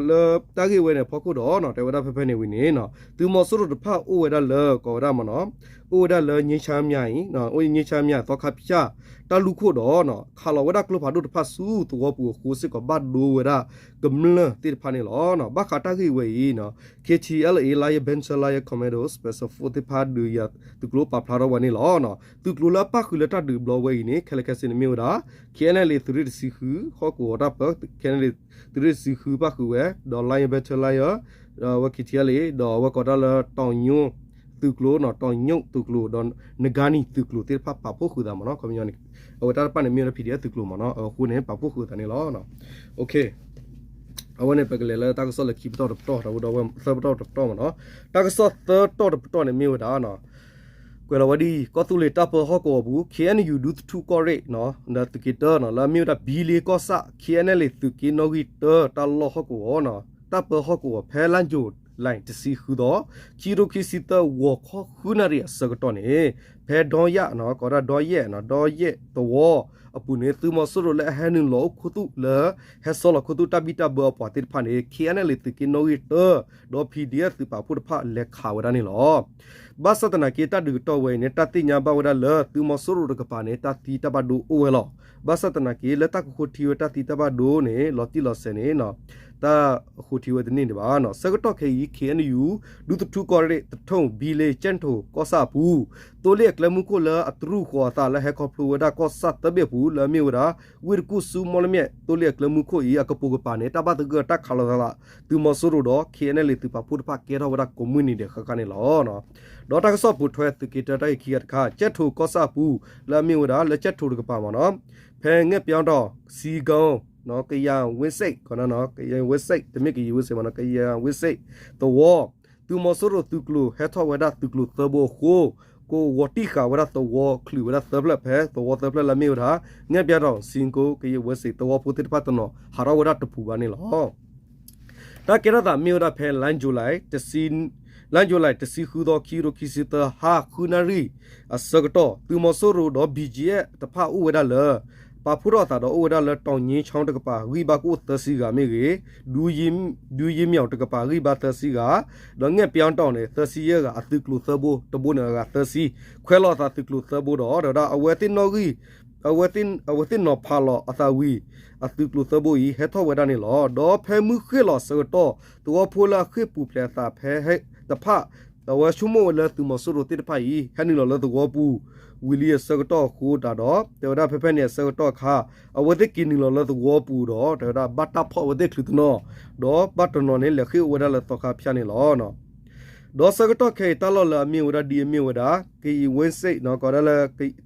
လၢတၢ်ဂ့ၢ်ဝဲန့ၣ် ဖီခိၣ်ဒီးနီၤ တဲဝဲဒၣ်ဖဲဖဲန့ၣ်ဝံၤန့ၣ် သုးမီၤစိရိၤတဖၣ်အိၣ်ဝဲဒၣ်လၢ ကိးဝဲဒၣ်မ့ၢ်နီၤ အိၣ်ဝဲဒၣ်လၢ ငြိမ်းချမ်းမြ အံၤ ငြိမ်းချမ်းမြ အသီခါဖၠၣ် တၢ်လူၢ်ခိၣ်ဒီး ခးလီၤဝဲဒၣ်ကျိဖးဒိၣ်တဖၣ်ဆူသဝီပူၤအဃိစ့ၢ်ကီး ဘၣ်ဒိဝဲဒၣ်ကမျၢၢ်သ့ၣ်တဖၣ်န့ၣ်လီၤ. ဘၣ်ဃးတၢ်ဂ့ၢ်ဝဲအံၤ K T L A Lion Battalion Lion Commando Special Force သ့ၣ်တဖၣ်ဒုးယၤသုးကျိၤပာ်ဖျါထီၣ်ဝဲန့ၣ်လီၤ. သုးကျိၤလၢအပၣ်ဃုာ်လၢတၢ်ဒုးဘျီဝဲအံၤန့ၣ် ခဲလၢာ်ခဲဆ့န့ၣ်မ့ၢ်ဝဲဒၣ် K N L A သုးရ့ၣ်တဆံဃု ဟီၣ်ကဝီၤတၢ်ပၢ K N L A သုးရ့ၣ်တဆံဃုပၣ်ဃုာ်ဝဲ ဒီး Lion Battalion ဒီးအဝဲ K T L A ဒီးအဝဲကိးတၢ်လၢ တီၣ်ညိၣ်သုးကျိၤ တီၣ်ညိၣ်သုးကျိၤ ဒီး နဂါနံၤ သုးကျိၤသ့ၣ်တဖၣ်ပာ်ဖှိၣ်ဃုာ်သးမ့ၢ်နီၤ ခီပညီန့ၣ် အဝဲတၢ်တဖၣ်န့ၣ်မ့ၢ်ဝဲဒၣ် P D F သုးကျိၤမ့ၢ်နီၤ အဃိန့ၣ် ပာ်ဖှိၣ်ဃုာ်သးန့ၣ်လီၤ. အဝဲန့ၣ် ပကလဲၤလၢတၢ်ကစီၣ်လၢခံပတီၢ်တပတီၢ် ဒီပုၢ်ဒီဝဲၢ် သၢပတီၢ်တပတီၢ်မ့ၢ်နီၤ တၢ်ကစီၣ်သၢပတီၢ်တပတီၢ်န့ၣ်မ့ၢ်ဝဲဒၣ် ကွဲးလီၤဝဲဒ်အံၤ ကီၢ်သူလ့ၤတၢ်ပၢဟီၣ်ကဝီၤပူၤ K N U ဒူသထူၣ်ကီၢ်ရ့ၣ် ဒီးသုးက့တၢ လၢအမ့ၢ်ဝဲဒၣ် ဘံလ့ကီၢ်ဆၣ် K N L A သုးက့နီၣ်ဂံၢ်တၢ တၢ်လီၢ်ဟီၣ်ကဝီၤ တၢ်ပၢဟီၣ်ကဝီၤ ဖဲလါယူၤလံတဆံဃုသီ ခံကထိခံဆံသၢ ဂီၤခီဃုနၣ်ရံၣ်အဆၢကတီၢ်န့ၣ် ဖဲဒီယၣ် ကိးဒၣ်ဒီယဲၣ် ဒီယဲၣ်သဝီအပူၤန့ၣ် သုးမီၤစိရိၤလၢအဟဲနုာ်လီၤအိၣ်ခူသူၣ်လၢ ဟဲဆီလီၤခူသူၣ်တၢ်ဘံၣ်တၢ်ဘၢအပှၤသ့ၣ်တဖၣ်န့ၣ် K N L A သုးက့နီၣ်ဂံၢ်တၢ ဒီး P D F သုးပာ်ဖှိၣ်တဖၣ်လဲၤခးဝဲဒၣ်န့ၣ်လီၤ. ဘၣ်ဆၣ်သနာ်က့ တၢ်ဒုးကတီၢ်ဝဲအံၤန့ၣ် တၢ်သ့ၣ်ညါဘၣ်ဝဲဒၣ်လၢ သုးမီၤစိရိၤတကပၤန့ၣ် တၢ်သံတၢ်ဘၣ်ဒိအိၣ်ဝဲလီၤ. ဘၣ်ဆၣ်သနာ်က့ လၢတၢ်ကဃိထံဝဲတၢ်သံတၢ်ဘၣ်ဒိန့ၣ် လီၤတံၢ်လီၤဆဲးန့ၣ် တၢ်ဃိထံဝဲတန့ၢ်ဒံးဘၣ်. ဆၢကတီၢ်ခဲအံၤ K N U ဒူသထူၣ်ကီၢ်ရ့ၣ် သထူၣ် ဘံလ့ ကၠဲၣ်ထိၣ်ကီၢ်ဆၣ်အပူၤ သိလ့ၣ်အကျဲမုၢ်ခိၣ်လၢအတရူၢ်ဃီၤအသးလၢဟဲခီဖျိဝဲဒၣ်ကီၢ်ဆၣ်သၢဘ့ၣ်အပူၤ လၢအမ့ၢ်ဝဲဒၣ် ဝ့ၢ်တကူၣ်ဆူမီၣ်လမၠဲၣ် သိလ့ၣ်အကျဲမုၢ်ခိၣ်အံၤ အကပိာ်ကပၤန့ၣ် တၢ်ဘၣ်သဂၢၢ်တၢ်ခးလိာ်သးလၢ သုးမီၤစိရိၤဒီး K N L A သုးပာ်ဖှိၣ်တဖၣ်ကဲထီၣ်ဝဲဒၣ်ကိးမုၢ်နံၤဒဲးဃၣ်ဃၣ်န့ၣ်လီၤ. ဒီးတၢ်ကစီၣ်ပိာ်ထွဲသုးက့တၢတၢ်ဂ့ၢ်ခံဂၤတခါ ကၠဲၣ်ထိၣ်ကီၢ်ဆၣ်အပူၤ လၢအမ့ၢ်ဝဲဒၣ်လၢကၠဲၣ်ထိၣ်တကပၤမ့ၢ်နီၤ ဖဲငဲၣ်ပၠီတီၣ် စံကီ ကယၤ ဝ့စ့ၣ် ကယၤ ဝ့စ့ၣ် တမ့ၢ်ကယံာ်ဝ့စ့ၣ်မ့ၢ်နီၤ ကယၤ ဝ့စ့ၣ် သဝီ သုးမီၤစိရိၤသုးကျိၤဟဲထီၣ်ဝဲဒၣ်သုးကျိၤသၢဘိအဃိ ကဂီၤတံၢ်ဃာ်ဝဲဒၣ်သဝီချုးဝဲဒၣ်သၢဖျၢၣ်ဖဲသဝီသၢဖျၢၣ်လၢအမ့ၢ်ဝဲဒၣ် ငဲၣ်ပၠီတီၣ် စံကီ ကယံာ်ဝ့စ့ၣ် သဝီဖိသ့ၣ်တဖၣ်တနီၤ ဟးထီၣ်ဝဲဒၣ်တပူၤဘၣ်န့ၣ်လီၤ. တၢ်ကဲထီၣ်သးမ့ၢ်ဝဲဒၣ်ဖဲ လါယူၤလံ တဆံဃုသီ ခံကထိခံဆံသၢ ဟါဃုနၣ်ရံၣ်အဆၢကတီၢ် သုးမီၤစိရိၤဒီး B G F တဖၣ်အိၣ်ဝဲဒၣ်လၢ ပာ်ဖှိၣ်ထီၣ်အသးဒီးအိၣ်ဝဲဒၣ်လၢ တီၣ်ညိၣ်ချီတကပၤ ဂံၢ်ဘါကအိၣ်သၢဆံဂၤမ့ၢ်ဂ့ၤ, ဒူယ့မၠီၣ်တကပၤ ဂံၢ်ဘါသၢဆံဂၤ, ဒီးငဲၣ်ပၠီတီၣ်န့ၣ် သၢဆံယဲၢ်ဂၤ အသုးကျိၤသၢဘိ တဘိန့ၣ်အဂၤသၢဆံ, ခွဲးလီၤအသးသုးကျိၤသၢဘိဒီး တဲဝဲဒၣ် အဝဲသ့ၣ်နီၣ်ဂံၢ် အဝဲသ့ၣ်နီၤဖးလီၤအသးဝံၤ အသုးကျိၤသၢဘိအံၤ ဟဲထီၣ်ဝဲဒၣ်န့ၣ်လီၤ. ဒီးဖဲမုၢ်ဃ့ၢ်လီၤအဆၢကတီၢ် သဝီဖိလၢအဃ့ၢ်ပူၤဖျဲးအသးဖဲတဖၣ် အဝဲဆိကမိၣ်ဝဲလၢသုးမီၤစိရိၤသ့ၣ်တဖၣ်အံၤ ဟဲနုာ်လီၤလၢသဝီပူၤ ဝံၤလံအဆၢကတီၢ်အဃိတၢ်ဒီး တဲဝဲဒၣ်ဖဲဖဲန့ၣ်အဆၢကတီၢ်အခါ အဝဲသ့ၣ်က့ၤနုာ်လီၤလၢသဝီပူၤဒီး တဲဝဲဒၣ်ဘၣ်တၢ်ဖီၣ်အဝဲသ့ၣ်ချုးတနီၤ, ဒီးဘၣ်တနီၤန့ၣ် လဲၤဃ့ၢ်အိၣ်ဝဲဒၣ်လၢသီခါဖၠၣ်န့ၣ်လီၤ. ဒီးဆၢကတီၢ်ခဲအံၤ တၢ်လီၢ်လၢအမ့ၢ်ဝဲဒၣ်ဒ်အမ့ၢ်ဝဲဒၣ် ကယံာ်ဝ့စ့ၣ်နီၤ ကိးဒၣ်လၢ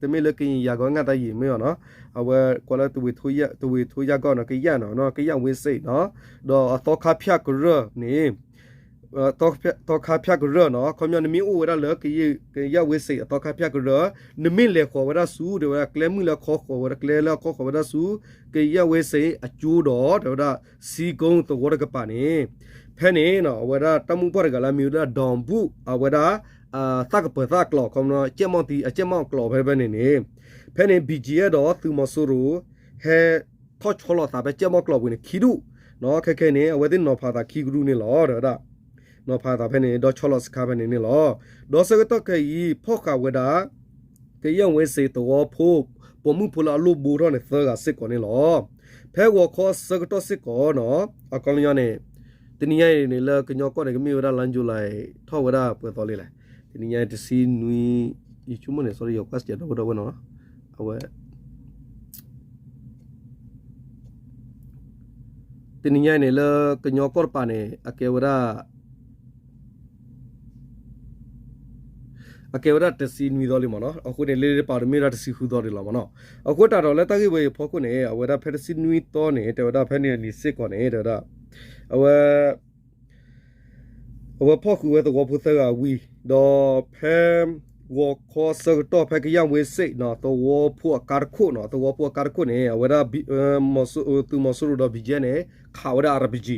တမ့ၢ်လၢကယံာ်ယၤကီး ငါတၢ်ယံာ်မ့ၢ်အီၤနီၤ အဝဲကိးလၢ တဝ့ၤထိယၢ်ကီၢ်နီၤ ကယၣ်နီၤ ကယၣ်ဝ့စ့ၣ်နီၤ ဒီးအသီခါဖၠၣ်ကရၢၢ်န့ၣ် သီခါဖၠၣ်ကရၢၢ်နီၤ, ခီပညီနမ့ၢ်အိၣ်ဝဲဒၣ်လၢ ကယၢ်ဝ့စ့းအသီခါဖၠၣ်ကရၢၢ်, နမ့ၢ်လဲၤဃီၤဝဲဒၣ်ဆူ တဲဝဲဒၣ် ကျဲမုၢ်လၢအခီဃီၤဝဲဒၣ် ကျဲလၢအခီဃီၤဝဲဒၣ်ဆူ ကယၢ်ဝ့စ့းအကၠိဒီး တဲဝဲဒၣ် စံကိသဝီတကပၤန့ၣ်, ဖဲန့ၣ် အဝဲဒၣ်တၢ်မုၢ်ပှၢ်တဂၤလၢအမံၤဝဲဒၣ် ဒီဘူၣ် အဝဲဒၣ် သၣ်ကပၢၤသၣ်အကျိၤ ခီပညီ ကဲမီၣ်တံ အကဲမီၣ်အကျိၤဖဲဖဲန့ၣ်န့ၣ်, ဖဲန့ၣ် ဘံၣ်ကၠံအဲၣ်ဒီးသုးမီၤစိရိၤ ဟဲထီၣ်ဆီလီၤသးဖဲကဲမီၣ်ကျိၤပူၤန့ၣ် ခံဒူၣ်, ခဲခဲန့ၣ် အဝဲသ့ၣ်နီၤဖးသးခံကရူၢ်န့ၣ်လီၤ တဲဝဲဒၣ်, နီၤဖးသးဖဲန့ၣ် ဒီးဆီလီၤစခါဖဲန့ၣ်န့ၣ်လီၤ. ဒီးဆၢကတီၢ်ခဲအံၤ ဖီၣ်ဃာ်ဝဲဒၣ် ကယၢ်ဝ့စ့းသဝီဖိ ပိာ်မုၣ်ဖိလၢအလိၣ်ဘိထီၣ်န့ၣ် သၢဂၤစ့ၢ်ကီးန့ၣ်လီၤ. ဖဲဂီၤခီဆၢကတီၢ်စ့ၢ်ကီးနီၤ, အခီပညီန့ၣ် တနံၤညါအံၤန့ၣ် လၢကညီကီၢ်န့ၣ် ကမ့ၢ်ဝဲဒၣ် လါယူၤလံ ထီၣ်ဝဲဒၣ်ပှဲၤသီလံလဲၣ်, တနံၤညါအံၤတဆံနွံ, ယဆိကမိၣ်န့ၣ် စီၤယီၤကွၢ်စဲးဒီပုၢ်ဒီဝဲၢ်နီၤ, အဝဲ တနံၤညါအံၤန့ၣ် လၢကညီကီၢ်တပၤန့ၣ် အကဲဝဲဒၣ် အကဲဝဲဒၣ်တဆံနွံသီလံမ့ၢ်နီၤ, အဃိန့ၣ် လၢတပၤတမ့ၢ်ဝဲဒၣ်တဆံဃုသီဒံးလီၤမ့ၢ်နီၤ. အဃိတၢ်ဒီးလၢတၢ်ဂ့ၢ်ဝဲအံၤအဖီခိၣ်န့ၣ် အဝဲဒၣ်ဖဲတဆံနွံသီန့ၣ် တဲဝဲဒၣ်ဖဲန့ၣ်အနံၤစ့ၢ်ကီးန့ၣ် တဲဝဲဒၣ် အဝဲ အဝဲဖီၣ်ဃုာ်ဝဲသဝီဖိသၢဂၤဝံၤ, ဒီးဖဲ ဂီၤခီဆၢကတီၢ်ဖဲကယၢ်ဝ့စ့းနီၤ သဝီဖိအကါတခိၣ်နီၤ, သဝီဖိအကါတခိၣ်န့ၣ် အဝဲဒၣ် သုးမီၤစိရိၤဒီး ဘံၣ်ကၠံန့ၣ် ခးဝဲဒၣ် RPG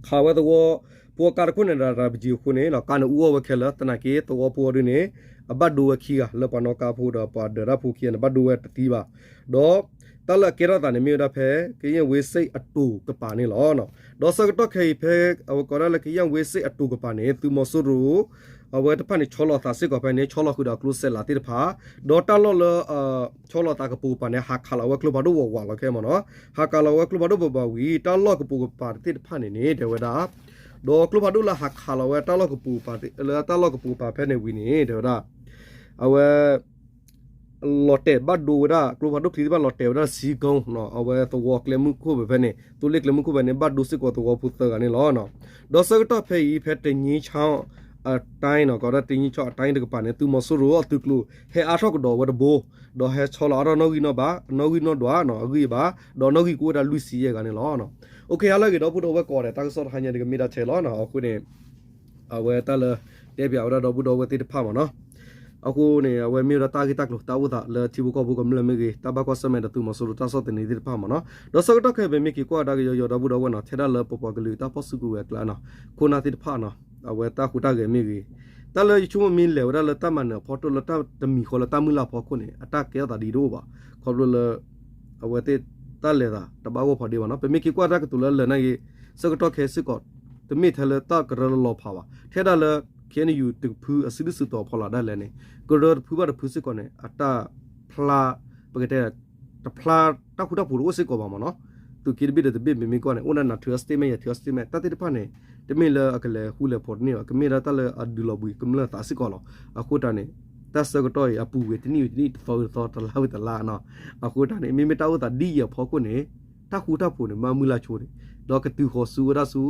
ခးဝဲသဝီဖိအကါတခိၣ်န့ၣ်ဒီး RPG အဃိန့ၣ် ကါန့ၣ်အူအီၣ်ဝဲခဲလၢာ် သနာ်က့ သဝီဖိအီၤဒ်န့ၣ် အဘၣ်ဒိဝဲခံဂၤ လၢပှၤနီၣ်ကါဖိဒီးပှၤဒၢးတၢ်ဖိခံဂၤန့ၣ် ဘၣ်ဒိဝဲတသံဘၣ်. ဒီးတၢ်လၢအကဲထီၣ်သးန့ၣ် မ့ၢ်ဝဲဒၣ်ဖဲ ကယၢ်ဝ့စ့းအတိၤကပၤန့ၣ်လီၤ. ဒီးဆၢကတီၢ်ခဲအံၤဖဲ အဝဲကိးဒၣ်လၢကယၢ်ဝ့စ့းအတိၤကပၤန့ၣ် သုးမီၤစိရိၤ အဝဲတဖၣ်န့ၣ် ဆီလီၤသးစ့ၢ်ကီးဖဲန့ၣ် ဆီလီၤဃုာ်ဒီးကျိစဲးလးသ့ၣ်တဖၣ်, ဒီးတၢ်လီၢ်လၢ ဆီလီၤသးကပိာ်ကပၤန့ၣ် ဟးခးလီၤဝဲကျိဖးဒိၣ်ဝးဝးလီၤခဲမ့ၢ်နီၤ, ဟးခးလီၤဝဲကျိဖးဒိၣ်ဘၣ်ဘၣ်ဝံၤ တၢ်လီၢ်ကပိာ်ကပၤသ့ၣ်တဖၣ်န့ၣ်န့ၣ် တဲဝဲဒၣ် ဒီးကျိဖးဒိၣ်လၢဟးခးလီၤဝဲတၢ်လီၢ်ကပိာ်ကပၤ လၢတၢ်လီၢ်ကပိာ်ကပၤဖဲန့ၣ်ဝံၤန့ၣ် တဲဝဲဒၣ် အဝဲ လီၤတဲာ်ဘၣ်ဒိဝဲဒၣ် ကျိဖးဒိၣ်ချံသ့ၣ်တဖၣ်လီၤတဲာ်ဝဲဒၣ်စံကိ အဝဲသဝီကျဲမုၢ်ခိၣ်ဖဲန့ၣ် သိလ့ၣ်ကျဲမုၢ်ခိၣ်ဖဲန့ၣ် ဘၣ်ဒိစ့ၢ်ကီးသဝီဖိသၢဂၤန့ၣ်လီၤ. ဒီးဆၢကတီၢ်ဖဲအံၤ ဖဲတနံၤဆၣ်အတၢ်နီၤ ကိးဒၣ်တနံၤဆၣ်အတၢ်တကပၤန့ၣ် သုးမီၤစိရိၤအသုးကျိၤ ဟဲအါထီၣ်ကဒီးဝဲတဘိ ဒီးဟဲဆီလီၤအါထီၣ်နီၣ်ဂံၢ်နီၣ်ဘါ နီၣ်ဂံၢ်နီၣ်ဒွး အဂံၢ်အဘါ ဒီးနီၣ်ဂံၢ်ကအိၣ်ဝဲဒၣ်လွံၢ်ဆံယဲၢ်ဂၤန့ၣ်လီၤ. အိၣ်ခ့ ဟါလၢအဂ့ၤ ဒီပုၢ်ဒီဝဲၢ်ကိးဂၤဒဲး တၢ်ကစီၣ်တဟါညါန့ၣ် ကမ့ၢ်ဒၣ်ထဲလီၤ. အဃိန့ၣ် အဝဲတၢ်လၢ တဲပၠးဝဲဒၣ်ဒီပုၢ်ဒီဝဲၢ်သ့ၣ်တဖၣ်မ့ၢ်နီၤ. အဃိန့ၣ် အဝဲမ့ၢ်ဝဲဒၣ်တၢ်ဂ့ၢ်တၢ်ကျိၤ တၢ်အိၣ်သးလၢထံဖိကီၢ်ဖိကမျၢၢ်မ့ၢ်ဂ့ၤ တၢ်ဘၣ်ကွၢ်ဆၢၣ်မဲာ်ဒီးသုးမီၤစိရိၤတၢ်ဆီၣ်သနံးသ့ၣ်တဖၣ်မ့ၢ်နီၤ. ဒီးဆၢကတီၢ်ခဲအံၤ ပမ့ၢ်က့ၤကွၢ်ကဒါက့ၤယီၤယီၤ ဒီပုၢ်ဒီဝဲၢ်နီၤ ထဲဒၣ်လၢပပှၤကလုာ်တၢ်ဖီၣ်စုကဝဲၤအကျါနီၤ ခိၣ်နၢ်သ့ၣ်တဖၣ်နီၤ အဝဲတၢ်ဟူးတၢ်ဂဲၤမ့ၢ်ဂ့ၤ တၢ်လၢယဆိကမိၣ်မ့ၢ်လဲၤဝဲဒၣ်လၢတၢ်မၤနၢၤအဖီခိၣ် လၢတၢ်တမံၤဃီလၢတၢ်မုၢ်လၢ်အဖီခိၣ်န့ၣ် အတၢ်ကဲထီၣ်သးဒ်တအိၣ်ဘၣ်. ခီဖျိလၢ အဝဲသ့ၣ်တၢ်လဲၤသးတဘၣ်ဂီၢ်ဖီဒ့ဘၣ်နီၤ. ပမ့ၢ်က့ၤကွၢ်တၢ်ကတိၤလၢလၢာ်နာ်က့ ဆၢကတီၢ်ခဲအံၤစ့ၢ်ကီး တမ့ၢ်ထဲလၢတၢ်ကရၢလၢလီၤဖးဘၣ်. ထဲဒၣ်လၢ ခ့ၣ်အဲၣ်ယူၣ် တဖုအစုဒုၣ်စုတီၤအဖီလာ်ဒၣ်လဲာ်န့ၣ် ကရၢတဖုဘၣ်တဖုစ့ၢ်ကီးန့ၣ် အတၢ်ဖျါ ပကတဲ တဖျါတၢ်ဃူတၢ်ဖိးတအိၣ်စ့ၢ်ကီးဘၣ်မ့ၢ်နီၤ. သုးက့တဘ့ၣ်ဒီးတဘ့ၣ် မ့မ့ၢ်ကွၢ်န့ၣ် အိၣ်ဒၣ်နၤထုးအီ statement ယၤထုးအီ statement တၢ်သ့ၣ်တဖၣ်န့ၣ် တမ့ၢ်လၢအကလဲၤဃူလဲၤဖိးတန့ၢ်ဘၣ် ကမ့ၢ်ဒၣ်တၢ်လၢအဒုးလီၤဘှံးကမျၢၢ်သးစ့ၢ်ကီးလီၤ. အဃိတၢ်န့ၣ် တၢ်ဆၢကတီၢ်အံၤ အပူၤဝံၤတနံၣ်ဝံၤတနံၣ် တသီဝံၤတသီ တလါဝံၤတလါနီၤ. အဃိတၢ်န့ၣ် မ့မ့ၢ်တၢ်အိၣ်သးဒ်အံၤအဖီခိၣ်န့ၣ် တၢ်ဃူတၢ်ဖိးန့ၣ် မၤမုာ်လၤဆိန့ၣ် ဒီးကတုၤဃီၤဆူဝဲဒၣ်ဆူ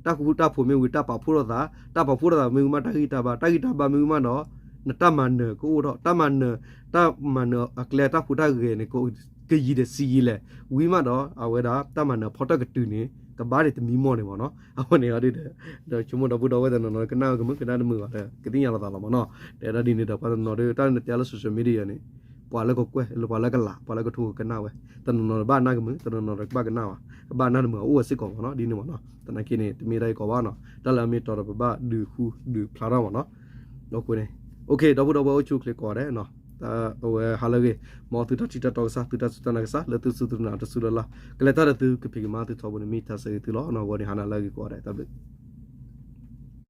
တၢ်ဃူတၢ်ဖိးမ့ၢ်ဝံၤ တၢ်ပာ်ဖှိၣ်ထီၣ်သး တၢ်ပာ်ဖှိၣ်ထီၣ်သးမ့ၢ်ဝံၤမး တၢ်ဂံၢ်တၢ်ဘါ တၢ်ဂံၢ်တၢ်ဘါမ့ၢ်ဝံၤမးဒီး နတၢ်မၤနၢၤကအိၣ်ထီၣ် တၢ်မၤနၢၤ တၢ်မၤနၢၤအကျဲတၢ်ဟူးတၢ်ဂဲၤန့ၣ် ကယံၤဒီးစံယံၤလဲၣ် ဝံၤမးဒီး အဝဲဒၣ်တၢ်မၤနၢၤအဖီတၢၣ်ကတုၤန့ၣ် ကဘၣ်ဒံးတမံၤမီၢ်န့ၣ်မ့ၢ်နီၤ. အဝဲန့ၣ်အီၤဒ်ဒီး ဒီးဆိကမိၣ်ဒီပုၢ်ဒီဝဲၢ်တနီၤနီၤ ကနၣ်ဝဲကမုာ်ကနၣ်တမုာ်ဘၣ်ဒီး ကသ့ၣ်ညါလိာ်သးလီၤမ့ၢ်နီၤ. တဲဒၣ်ဒ်န့ၣ်ဒီး ပှၤတနီၤနီၤဒီး တၢ်နတဲလၢ social media န့ၣ် ပှၤလၢကကွဲၢ် ပှၤလၢကလၤ ပှၤလၢကထိကနၣ်ဝဲ တနီၤနီၤဘၣ်နၢ်ကမုာ် တနီၤနီၤဒီးကဘၣ်ကနၣ်ဘၣ် ကဘၣ်နၢ်တမုာ် အိၣ်ဝဲစ့ၢ်ကီးမ့ၢ်နီၤ ဒ်န့ၣ်မ့ၢ်နီၤ. သနာ်က့န့ၣ် တမ့ၢ်တၢ်အံၤကီးဘၣ်နီၤ တၢ်လၢအမ့ၢ်တီဒီးပဘၣ်ဒုးဃူဒုးဖျါထီၣ်မ့ၢ်နီၤ. အဃိန့ၣ် အိၣ်ခ့ ဒီပုၢ်ဒီဝဲၢ်အိၣ်ဆူၣ်အိၣ်ချ့ကိးဂၤဒဲးနီၤ အဝဲဟါလၢအဂ့ၤ မ်သုတၢ်ထံၣ်တၢ်တီကစၢ် သုတၢ်စူၢ်တၢ်နာ်ကစၢ် လၢသုစူၢ်သုနာ်တစူၢ်လၢ်လၢ် ကလဲၤတၢ်ဒီးသုကဖံးကမၤသုထီဘိန့ၣ် မ့ၢ်တၢ်ဆၢဂ့ၤသုလီၤနီၤ. အဂီၢ်န့ၣ် ဟါနၤလၢအဂ့ၤကိးဂၤဒဲး တၢ်ဘျုး